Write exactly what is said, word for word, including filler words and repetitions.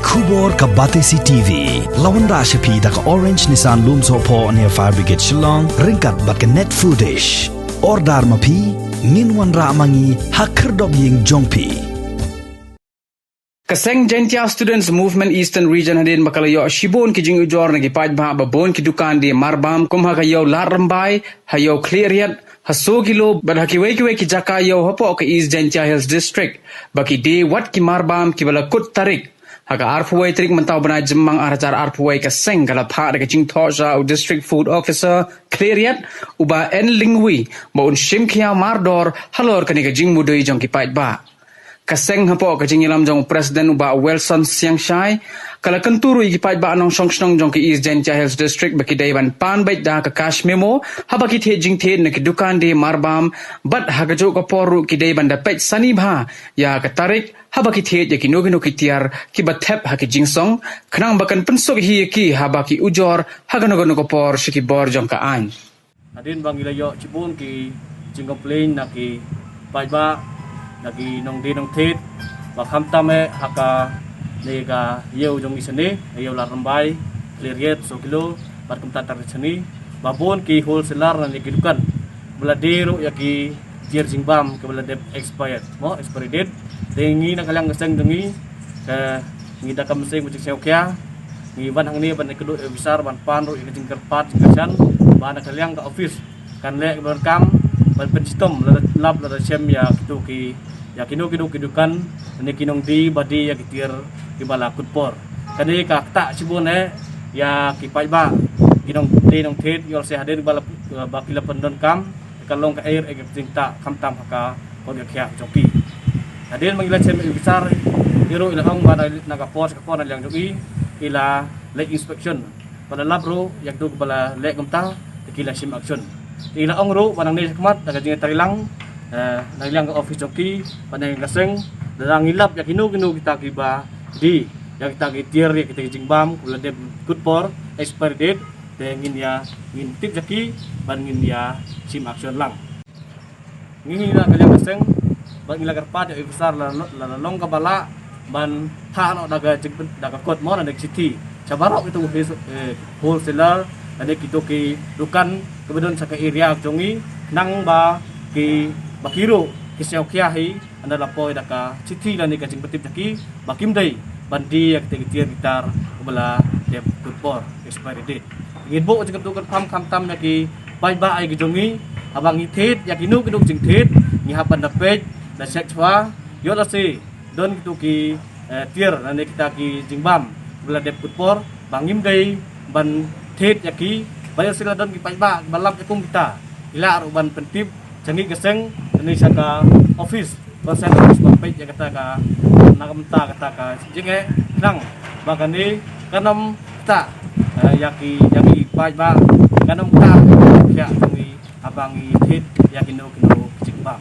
Khubor ka Batesi T V. La wanrah sha phi da ka Orange Nissan Lumsohphoh near Fire Brigade Shillong, ryngkat bad ka Net Foodish. Order ma phi, ngin wanrah ma ngi ha khyrdop ïing jong phi. Ka seng Jaintia Students Movement Eastern Region hadien ba ka la ïoh shibun ki jingujor na ki paidbah ba bun ki dukan die marbam kum ha ka Ïew Lad Rymbai, ha Ïew Khliehriat, ha Soo Kilo bad ha kiwei kiwei ki jaka ïew hapoh ka East Jaintia Hills District ba ki die wat ki marbam kiba la kut tarik. Ha ka arphew wei tarik mynta u bnai Jymmang ar hajar arphew wei ka seng ka la phah da ka jingthoh sha u District Food Officer Khliehriat, u Bah N Lyngwi, ba un shim khia mardor halor kane ka jingmudui jong ki paidbah. Ka seng hapoh ka jingïalam jong u President u Bah Wilson Siangshai, ka la kyntu ruh ïa ki paidbah nongshong shnong jong ka East Jaintia Hills District ba ki dei ban pan beit da ka cash memo haba ki thied jingthied na ki dukan die marbam, bad ha kajuh ka por ruh ki dei ban da peit sani bha ïa ka tarik haba ki thied ïa kino kino ki tiar kiba thep ha ki jingsong, khnang ba kan pynsuk hi ïa ki haba ki ujor ha kano kano ka por sha ki bor jong ka aiñ. Hadien ba ngi la ïoh shibun ki jingcomplain na ki paidbah, na ki nongdie nongthied, ba khamtam eh ha kane ka ïew jong ngi shane, Ïew Lad Rymbai, Khliehriat, Soo Kilo, bad kumta ter shane, ba bun ki wholesaler na ki dukan ba la die ruh ïa ki tiar jingbam kiba la dep expired, mo, expiry date. Te ngi na ka liang ka seng jong ngi, ka ngi da ka mynsiem ba jingsngewkhia, ngi wan hangne ban ïakynduh ïa u officer ban pan ruh ïa ka jingkyrpad jingkyrshan ba na ka liang ka office kan leh kiba donkam ban pynshitom lada lap lada shem ïa kito ki, ïa kino kino ki dukan ne ki nongdie ba die ïa ki tiar kiba la kut por. Kane ka ktah shibun eh ïa ki paidbah, ki nongdie nongthied, ïoh lehse hadien ba la, ba ki la pyndonkam, ka long kaei kaei ka jingktah khamtam ha ka kot ka khiah jong ki. Hadien ba ngi la shem ïa u officer, i ruh i la ong ba na, na ka por sha ka por na liang jong i, i la leit inspection. Ba la lap ruh ïa kito kiba la leh kumta, te ki la shim action. I la ong ruh ba nangne shakhmat da ka jingïatreilang, eh, na liang ka office jong ki, ba na liang ka seng, lada ngi lap ïa kino kino kita kiba die ïa kita ki tiar, ïa kita ki jingbam kiba la dep kut por, expiry date, te ngin ïa, ngin tip ïa ki ban ngin ïa shim action lang. Ngi na ka liang ka seng ba ngi la kyrpad ïa u officer lada, lada long kaba lah ban phah noh da ka jing, da ka kot mo, da ka shithi sha baroh kito ki, eh, wholesaler, da kito ki dukan kiba don sha ka area jong ngi, khnang ba ki, ba ki ruh ki sngewkhia hi, ynda la poi da ka shithi lane ka jingpyntip jong ki ba kim dei ban die ïa kita ki tiar ki tar kiba la dep kut por, expiry date. Ngin buh jingkyntu kyrpad khamtam ïa ki paidbah ïa ki jong ngi, haba ngi thied ïa kino kino ki jingthied, ngi hap ban da peit, da check shuwa, ïoh lehse don kito ki, eh, tiar lane kita ki jingbam kiba la dep kut por ba ngim dei ban thied ïa ki, ba ïoh lehse la don ki paidbah ba lap ïa kum kita, ki lah ruh ban pyntip sha ngi ka seng, lane sha ka office, ba seng office ban peit ïa kata ka, na ka bynta kata ka jingeh, khnang ba kane kan ym ktah, eh, ïa ki, ïa ki paidbah, kan ym ktah ïa ki khiah jong ngi haba ngi thied ïa kino kino ki jingbam.